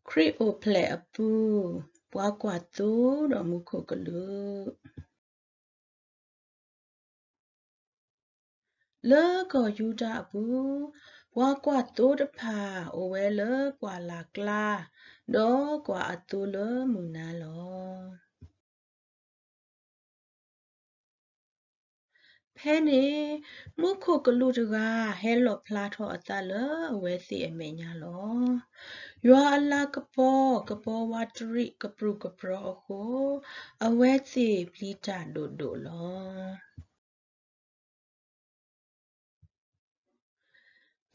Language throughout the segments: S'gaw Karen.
ခရံာ်အိၣ်ဖျဲၣ်အပူၤ, ပှၤကွၢ်သိဒီးမူခိၣ်ကလူး. လၢကီၢ်ယူဒၤအပူၤ, ပှၤကွၢ်သိတဖၣ်အိၣ်ဝဲလၢပှၢ်လၢ်ကျါ, ဒီးကွၢ်အသိလၢမုၢ်နၤလီၤ. ဖဲန့ၣ်, မူခိၣ်ကလူးတဂၤဟဲလီၤဖျါထီၣ်အသးလၢအဝဲသ့ၣ်အမဲာ်ညါလီၤ. ယွၤအလၤကပီၤကပီၤဝးတရံးကပြုၢ်ကပြီၤအဃိ, အဝဲသ့ၣ်ပျံၤတၢ်ဒိၣ်ဒိၣ်လီၤ.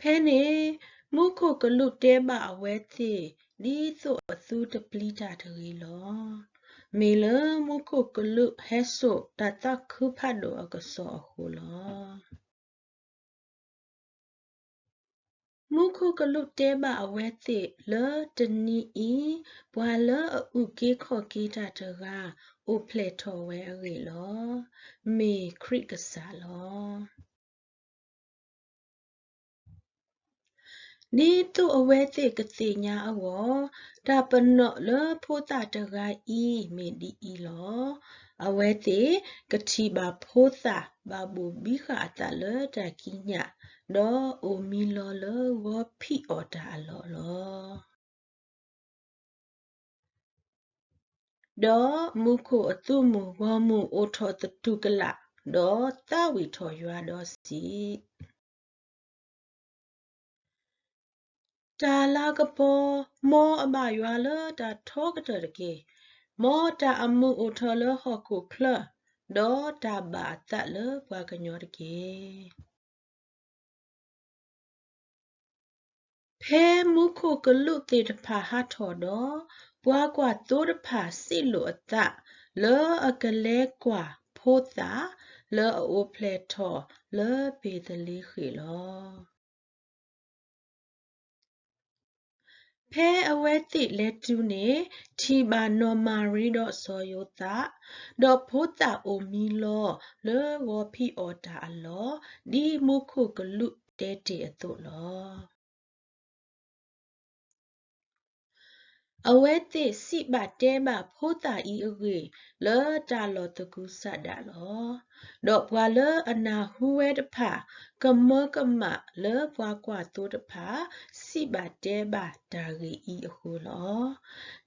ဖဲန့ၣ်, မူခိၣ်ကလူးတဲဘၣ်အဝဲသ့ၣ်, ဒ်သိးအသုတပျံၤတၢ်တဂ့ၤလီၤ. မ့ၢ်လၢမူခိၣ်ကလူးဟဲစိာ်တၢ်သးခုဖးဒိၣ်အကစီၣ်အဃိလီၤ. မူခိၣ်ကလူးတဲဘၣ်အဝဲသ့ၣ်လၢ တနံၤအံၤ, ပှၤလၢအအုၣ်က့ၤခီၣ်က့ၤတၢ်တဂၤ အိၣ်ဖျဲၣ်ထီၣ်ဝဲအဂ့ၢ်လီၤ. မ့ၢ်ခရံာ်ကစၢ်လီၤ. ဒ်သိးအဝဲသ့ၣ်ကသ့ၣ်ညါအဂီၢ်, တၢ်ပနီၣ်လၢဖိသၣ်တဂၤအံၤမ့ၢ်ဒ်အံၤလီၤ. အဝဲသ့ၣ်ကထံၣ်ဘၣ်ဖိသၣ်ဘၣ်ဘိၣ်ဘံဃာ်အသးလၢတၢ်ကံးညာ်, ဒီးအိၣ်မံလီၤလၢဂီၤဖံးအီၣ်တၢ်အလီၢ်လီၤ. ဒီးမူခိၣ်အသုးမုၢ်ဂီၢ်မုၢ်အိၣ်ထီၣ်သတူၢ်ကလာ်, ဒီးသးဝံၣ်ထီၣ်ယွၤဒီးစံး, တၢ်လၤကပီၤ, မ်အဘၣ်ယွၤလၢတၢ်ထီကတၢၢ်တက့ၢ်. မ်တၢ်အမုာ်အိၣ်ထီၣ်လၢဟီၣ်ခိၣ်ချၢ, ဒီးတၢ်ဘၣ်အသးလၢပှၤကညီတက့ၢ်. ဖဲမူခိၣ်ကလူးသ့ၣ်တဖၣ်ဟးထီၣ်ဒီး, ပှၤကွၢ်သိတဖၣ်စံးလိာ်အသး, လၢအကလဲၤကွၢ်ဖိသၣ်, လၢအအိၣ်ဖျဲၣ်ထီၣ်လၢဘ့ၤသလ့ဃ့ၣ်လီၤ. ဖဲအဝဲသ့ၣ်လဲၤတုၤန့ၣ်, ထံၣ်ဘၣ်နီၢ်မၤရံဒီးစီၤယိၤသး, ဒီးဖိသၣ်အိၣ်မံလီၤလၢဂီၤဖံးအီၣ်တၢ်အလီၢ်, ဒ်မူခိၣ်ကလူးတဲတ့ၢ်အသိးလီၤ. အဝဲသ့ၣ်စံးဘၣ်တဲဘၣ်ဖိသၣ်အံၤအဂ့ၢ်လၢတၢ်လီၢ်သကုၤဆးဒးလီၤ. ဒီးပှၤလၢအနၢ်ဟူဝဲတဖၣ် ကမၢကမၣ်လၢပှၤကွၢ်သိတဖၣ် စံးဘၣ်တဲဘၣ်တၢ်ဂ့ၢ်အံၤအဃိလီၤ.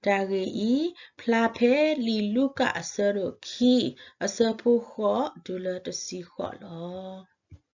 တၢ်ဂ့ၢ်အံၤ ဖျါဖဲလံာ်လူၤကၣ်အဆၢဒိၣ်ခံ, အဆၢဖိဃိးတုၤလၢတဆံဃိးလီၤ.